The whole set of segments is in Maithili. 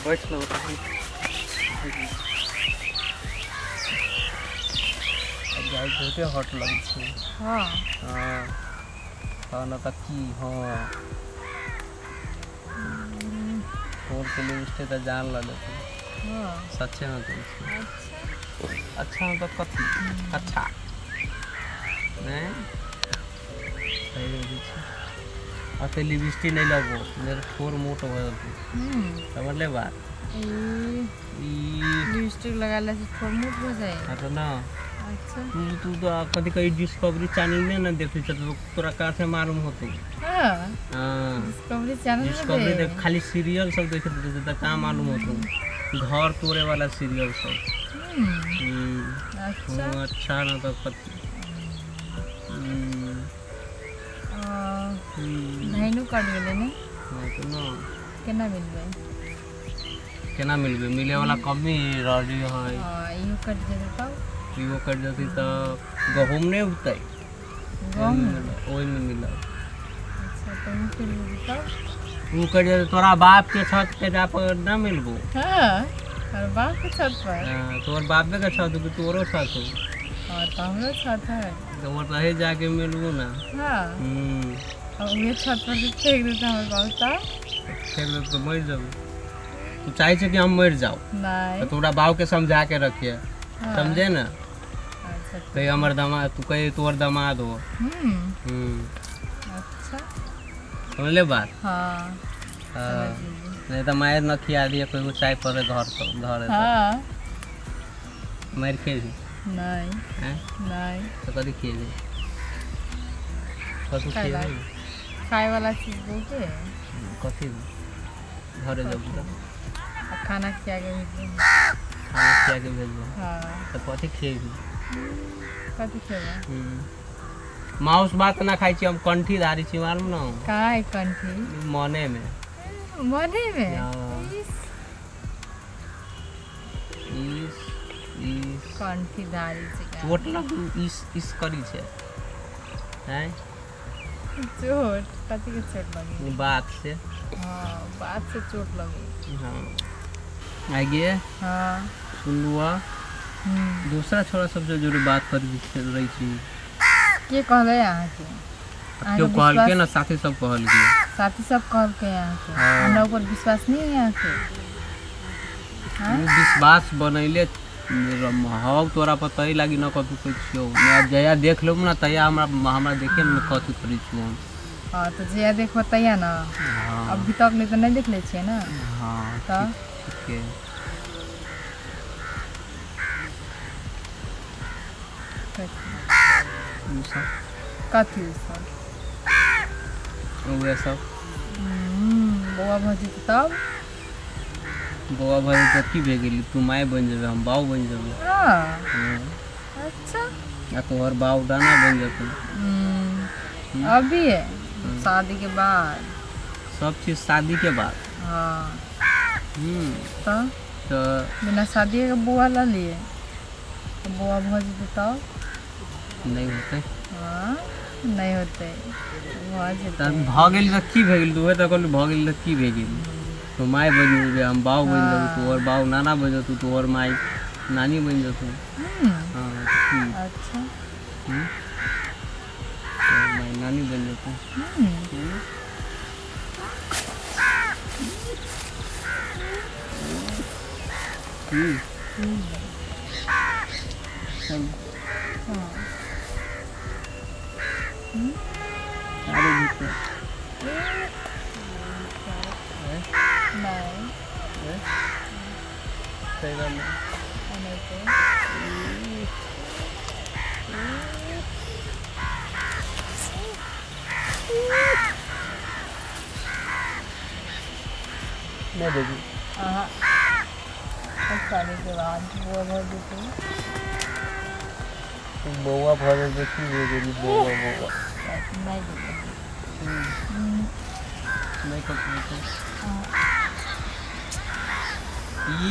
बैठ लो गाय बहुते हॉट लगै छै। हाँ हाँ हाँ न त की हाँ खोल के लिपस्टिक त जान ल लेते। हाँ सच्चे में कहै छी। अच्छा अच्छा मतलब कथी अच्छा नहीं सही रहै छै। अते लिपस्टिक नहीं लगो मेरे ठोर मोट हो जेतौ। समझले बात? लिपस्टिक लगाला से ठोर मोट हो जाए। हाँ तो ना। अच्छा तू तो कथी कही डिस्कवरी चैनल में ना देखै छ तो तोरा कहाँ से मालूम होतौ? हां हां डिस्कवरी चैनल में डिस्कवरी देख खाली सीरियल सब देखैत रहै त का मालूम होतौ? घर तोड़े वाला सीरियल सब। अच्छा अच्छा ना तो कथी धाइनो कट गेलै ने। हां तो ना केना मिलबै? केना मिलबै? मिले वाला कमी रही है। हां इहो कट जेतै तब इहो कट जेतै त गहूम नहीं उगतै। गहूम ओहि में मिलत। अच्छा तो उ कट जेतै तब उ कट जेतै तोरा बाप के छत पे जा पर ना मिलबो। हां और बाप के छत पर? हां तोर बापे के छत पे तोरो छत हो। हां तो हमरो छत है तो वो रहे जाके मिलबो ना। हां और उहे छत पर से फेंक देता हमर बाप त फेंक देतौ तो मर जाबो। तू चाहे छै कि हम मर जाओ? नहीं तो तोरा बाप के समझा के रखिए। समझे ना? अच्छा कही हमर दामाद तू कही तोर दामाद हो। अच्छा समझले बात? हां हां नहीं तो मार न खिया दिए कोई चाय पर घर तो घर। हां मार खेली? नहीं। हैं? नहीं तो कथी खेली? कथी खेली? खाए वाला चीज बहुत है। कथी घरे जब त खाना खिया के भेजबो। खाना खिया के भेजबो? हां तो कथी खेबी? कथी खेबो? माउस भात ना खाइ छी हम, कंठी धारी छी मालूम न? का है कंठी? मने में। मने में? इस इस इस कंठी धारी छी चोट लगू इस इस करी छै। हैं चोट कथी के चोट लगी? बात से। हां बात से चोट लगी। हां आगे। हां सुनलुआ दूसरा छोरा सब से जुड़े बात कर रही छी। के कहले अहाँ के? क्यों कहलके ना साथी सब कहलके। साथी सब कहलके अहाँ के? हमरा ऊपर विश्वास नहीं है अहाँ के? हां विश्वास बनैले हौ तोरा पर तई लागी न कथु कहै छियौ। मैं जया देख लेब ना तैया हमरा हमरा देखे न कथु करै छियौ हम। हां तो जया देखबो तैया ना। अभी तक ले तो नहीं देखले छियै ना। हां त ठीक है। कथी सब? उहे सब। बौआ भऽ जेतै तब? बौआ भऽ जेतै की भए गेली? तू my बनि जेबै हम बाउ बनि जेबै। हां अच्छा आ तोहर बाउ डाना बनि जेतौ। अभी है शादी के बाद? सब चीज शादी के बाद। हां तो बिना शादी के बौआ ला लिए तो बौआ भऽ जेतै तब? नहीं होतै। हां नहीं होतै भऽ जेतै। तब भऽ गेल त की भए गेल? तू तऽ कहलू भऽ गेल त की भए गेल? तो my बनि जेबै हम बाउ बनि जेबै तोहर बाउ नाना बनि जेतौ तोहर my नानी बनि जेतौ। हां अच्छा तोहर my नानी बनि जेतौ। चल अरे भीतर नहीं सही बात नहीं। नहीं देगी। हाँ शादी के बाद बौआ भऽ जेतै। बौआ भऽ जेतै की भऽ गेली? बौआ बौआ नहीं देबै। नहीं कथी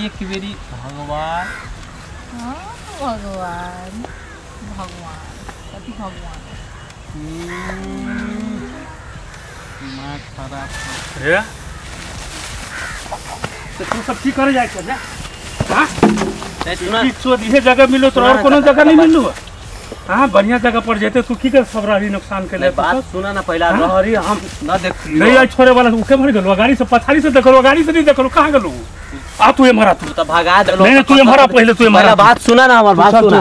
एक बेरी भगवान। हाँ भगवान भगवान कथी भगवान? दिमाग खराब रे। से तू सब की करे जाय छै ने? हां सुना इहे जगह मिलो तो और कोनो जगह नहीं मिलू। हां बढ़िया जगह पर जेते तू की कर सब रहरी नुकसान के ले। बात सुना ना पहला रहरी हम ना देखलियो। नहीं आई छोड़े वाला उके मर गेलो गाड़ी से पछाड़ी से देखलो गाड़ी से नहीं देखलो कहां गेलो? आ तू एमहर आ, तू त भगा देलो। नहीं तू एमहर आ पहले, तू एमहर आ। बात सुना ना हमर बात सुना।